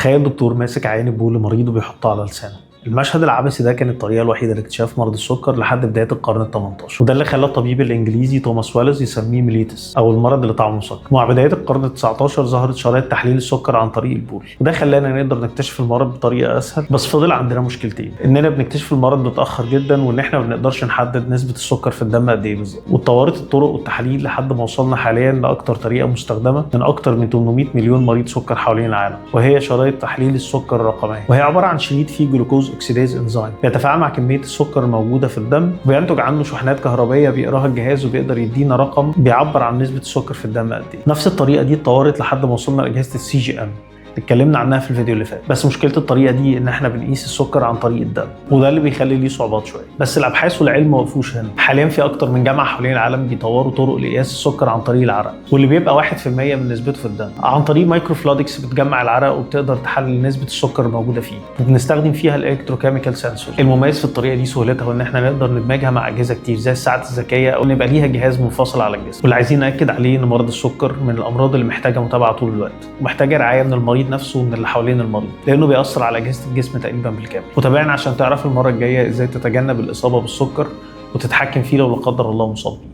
تخيل دكتور ماسك عينة بول لمريض وبيحطها على لسانه. المشهد العبثي ده كان الطريقة الوحيدة لاكتشاف مرض السكر لحد بداية القرن ال 18، وده اللي خلى الطبيب الانجليزي توماس والز يسميه ميليتس او المرض اللي طعمه مسكر. مع بداية القرن ال 19 ظهرت شرايط تحليل السكر عن طريق البول، وده خلانا نقدر نكتشف المرض بطريقة اسهل. بس فضل عندنا مشكلتين: اننا بنكتشف المرض متاخر جدا، وان احنا ما بنقدرش نحدد نسبه السكر في الدم قد ايه بالظبط. واتطورت الطرق والتحاليل لحد ما وصلنا حاليا لاكتر طريقه مستخدمة من اكتر من 800 مليون مريض سكر حوالين العالم، وهي شرايط تحليل السكر الرقمية. وهي عبارة عن شريط فيه glucose oxidase enzyme بيتفاعل مع كمية السكر الموجودة في الدم، وبينتج عنه شحنات كهربائية بيقراها الجهاز، وبيقدر يدينا رقم بيعبر عن نسبه السكر في الدم قد ايه. نفس الطريقة دي اتطورت لحد ما وصلنا لاجهزة ال CGM اتكلمنا عنها في الفيديو اللي فات. بس مشكلة الطريقة دي ان احنا بنقيس السكر عن طريق الدم، وده اللي بيخلي ليه صعوبات شوية. بس الابحاث والعلم ما وقفوش هنا. حاليا في اكتر من جامعه حوالين العالم بيطوروا طرق لقياس السكر عن طريق العرق، واللي بيبقى 1% من نسبته في الدم، عن طريق microfluidics بتجمع العرق وبتقدر تحلل نسبه السكر الموجودة فيه، وبنستخدم فيها ال electrochemical sensor. المميز في الطريقة دي سهولتها، وان احنا نقدر ندمجها مع اجهزة كتير زي الساعات الذكية، او نبقى ليها جهاز منفصل على الجسم. واللي عايزين ناكد عليه ان مرض السكر من الامراض اللي محتاجه متابعه طول الوقت، ومحتاجة رعاية من المريض نفسه ومن اللي حوالين المريض، لانه بيأثر على اجهزة الجسم تقريبا بالكامل. وتابعنا عشان تعرف المرة الجاية ازاي تتجنب الاصابة بالسكر وتتحكم فيه لو لا قدر الله مصاب بيه.